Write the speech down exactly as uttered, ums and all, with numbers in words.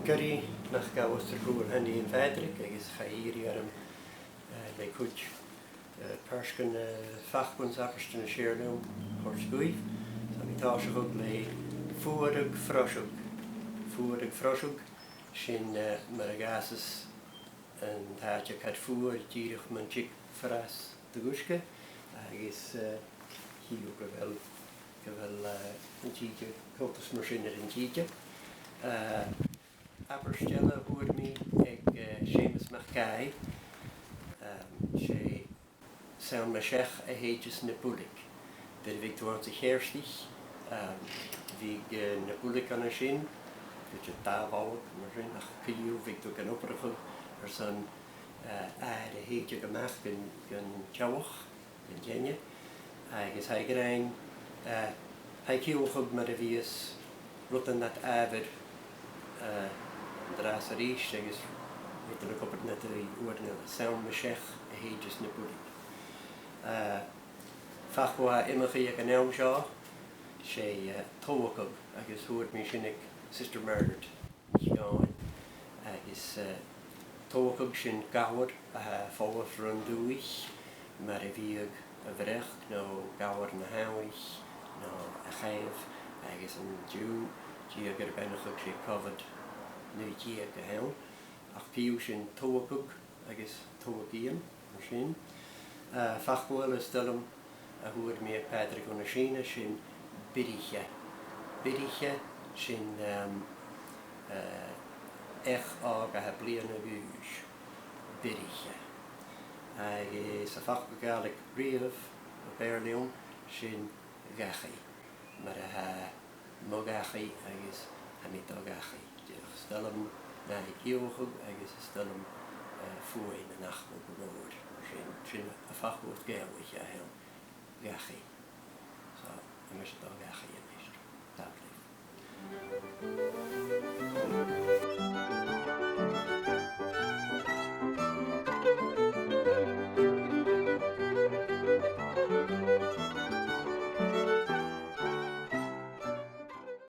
Gu dearbh, nach gabh fios air cùl Annie Pàdraig, agus chaidh iarraidh orm, eh, le cuid, eh, pàirt dhen, eh, faclan 's abairtean as fheàrr leam a thoirt dhuibh. Tha mi a' tòiseachadh le fuarag froiseag. Fuarag froiseag, sin, eh, mar a dh'fhàsas an t-àite car fuar dìreach mun tig fras de dh'uisge, agus, eh, chì thu gu bheil, gu bheil, eh, an t-sìde, coltas mar sin air an t-sìde. Eh, abairt eile a fhuair mi aig, eh, Seumas MacAoidh, eh, 's e "Seann mo sheach a shèideas na builg." Nuair a bhiodh tu anns a' Cheartach, eh, bhiodh, eh, na builg ann an sin, gu dearbh dà bholg, mar sin, ach co-dhiù bhiodh tu gan obrachadh airson, eh, adhar a shèideadh a-mach gun, gun teaghlach, gun teine. Agus tha e ag ràdh, eh, tha e a' ciallachadh mar a bhios rudan nad adhbhar, eh, an-dràsta 's a-rithist, agus rudan a' còrdadh nad aghaidh uair no dhà, "Seann mo sheach a shèideas na builg." Eh, facal a tha iomchaidh aig an àm seo, 's e, eh, tobhachadh, agus fhuair mi sin aig Sister Margaret Sheáin, agus, eh, tobhachadh, sin galar a tha a' falbh tron dùthaich, mar a bhiodh a' bhreac no galar na h-amhaich no a' chaitheamh, agus an-diugh, Dia gur beannachadh, 's e Covid naoi deug a th' ann, ach co-dhiù sin tobhachadh agus tobhagaidhean mar sin. Eh, facal eile as toil leam a fhuair mi aig Pàdraig Ó Nì Sìne, sin "birraiche". Birraiche, sin, ehm, eh, each òg a tha bliadhna a dh'aois. Birraiche. Agus am facal Gàidhlig a-riamh a b' fheàrr leam, sin dhachaigh. Mar a tha mo dhachaigh agus tha mi do dhachaigh. Dìreach, 's toil leam na tha e a' ciallachadh agus 's toil leam, eh, fuaim a-mach mu gu mòr. Sin, sin am facal as Gàidhealtaiche a th' ann, dhachaigh. So, tha mise do dhachaigh a-nis. Tapadh leibh.